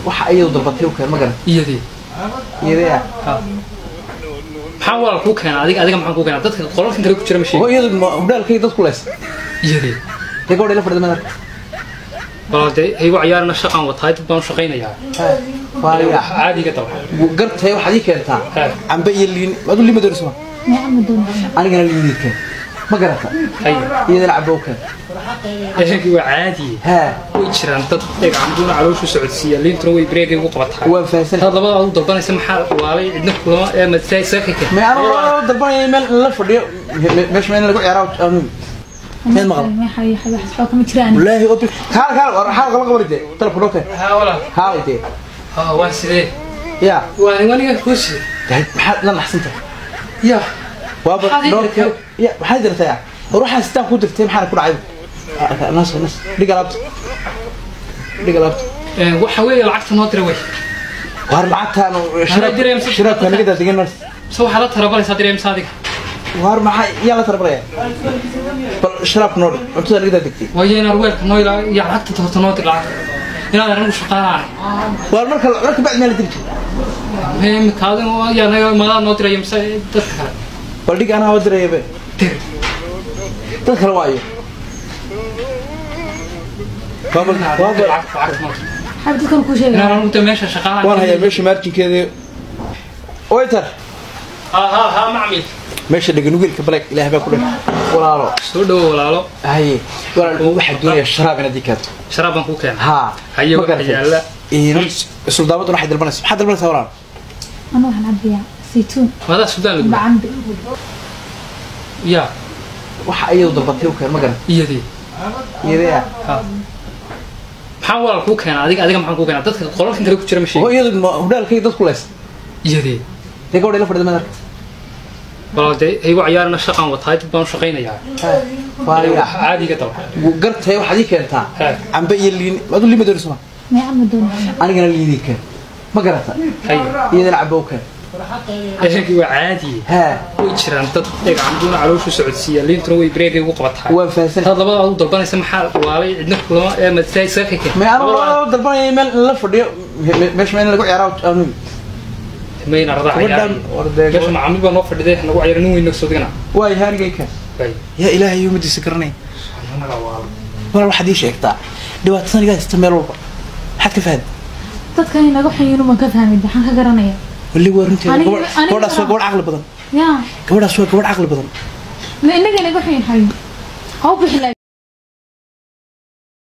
Waxa ayadu dalbatay u keen ma garan. Iyadii. Iyadii ah. Ha. Maxaa walaal kuu keenaa adiga adiga maxaan kuu keenaa dadka qolalkan kale ku jira ma sheegin. Oo iyadu hudhaalkay dadku leys. Iyadii. Dee gabadha ila fadhida madarka. Walaal dee igu ciyaarna shaqaan wataay dad baan u shaqaynayaa. Faariya. Caadiga dabcan. Gartay waxaad ii keentaa. Cambe iyo liin. Adu liin ma doonaysaa? Ma doonaysaa. Anigana liin ii keen. Ma garata. Hay. Iyadana cambe u keen. Eegi waa caadi. Ha. Way jiraan dad eeg cambuuna calooshu socodsiiya liintuna way breegay ugu qabataa. Waan fahansan. Tad labada aad u dalbanaysa maxaa waalay cidna kulama ee ma saakay keen. Ma anu dalbanaya meel la fadhiyo meesha meel lagu ciyaaro aanu. Meel maqal. Ma xay xay wax xog ma jiraan. Wallaahi oo kaal kaal war xal qaba qabaride. Telefoon okay. Ha walaal. Ha ide. Ha waa sidee? Ya. Waa aniga kuusi. Maxaad la naxsantay? Ya. Waaba dhowrka. Ya maxaad dirtay? Ruuxa sitaan ku dirtay maxaa ku dhacay? Nas nas dhiga laabta. Dhiga laabta. Waxa weeye lacagta noo diray way. War lacagtaan sharaab naga daadigan nas. Soo waxa la tarabalaysaa diray adiga. War maxay yaa la tarabalaya? Bal sharaab noo dhig cuntada naga daadigtay. Waa inaan weelka noo ilaa ya lacagta horta noo dir lacagta. Inaad anigu shaqaalaan. War marka marka bacd meel dirtay. Muhiim kaadin oo yaa naga madaa noo diray mise dadka kale. Bal dhig anaa waa diraya be. Dir. Dad kale waayo. Waaba waaba xabad dadkan ku sheegay. Inaan anigu meesha shaqaalaan. Waan hayaa meesha marjinkeeda. Waiter. Ha ha ha macmil. Meesha dhigan wiilka balag Ilaahay baa ku dhig. Walaalo. Soo dhawo walaalo. Haye. Walaalo waxa doonaya sharaab inaad ii keento. Sharaab baan ku keenay. Ha. Haye waxa yaala. Ee suldaamadu waxay dalbanaysaa. Maxaad dalbanaysaa walaalo? Ana waxaan cabayaa saytuun. Wada suldaan lagu. Cambe. Ya. Waxa ayadu dalbatay u keen ma garan. Iyadii. Iyadii ah. Ha. Maxaa walaal kuu keenaa adiga adiga maxaan kuu keenaa dadka qolalkan kale ku jira ma sheegin. Oo iyadu hudhaalkay dadku leys. Iyadii. Dee gabadha ila fadhida madarka. Walaal dee igu ciyaarna shaqaan wataay dad baan u shaqaynayaa. Faariya. Caadiga dabcan. Gartay waxaad ii keentaa. Cambe iyo liin. Adu liin ma doonaysaa? Ma doonaysaa. Anigana liin ii keen. Ma garata. Hay. Iyadana cambe u keen. Eegi waa caadi. Ha. Way jiraan dad eeg cambuuna calooshu socodsiiya liintuna way breegay ugu qabataa. Waan fahansan. Tad labada aad u dalbanaysa maxaa waalay cidna kulama ee ma saakay keen. Ma anu dalbanaya meel la fadhiyo meesha meel lagu ciyaaro aanu. Mayna rada ciyaar. Meesha macaamiil baa noo fadhiday nagu ciyaar nin weyn soo digana. Waay haarigay ka. Waay. Ya Ilaahay umadiisa garanay. Walaal waxaad ii sheegtaa dhibaatadan iga haysta meel walba. Maxaad ka fahantay? Dadkan inaga xayinu ma ka fahmin waxaan ka garanayaa. Wali waa runtii gabadhaas waa gabadh caqli badan. Ya. Gabadhaas waa gabadh caqli badan. La inaga inaga xayin xayin. Haw bixilaa.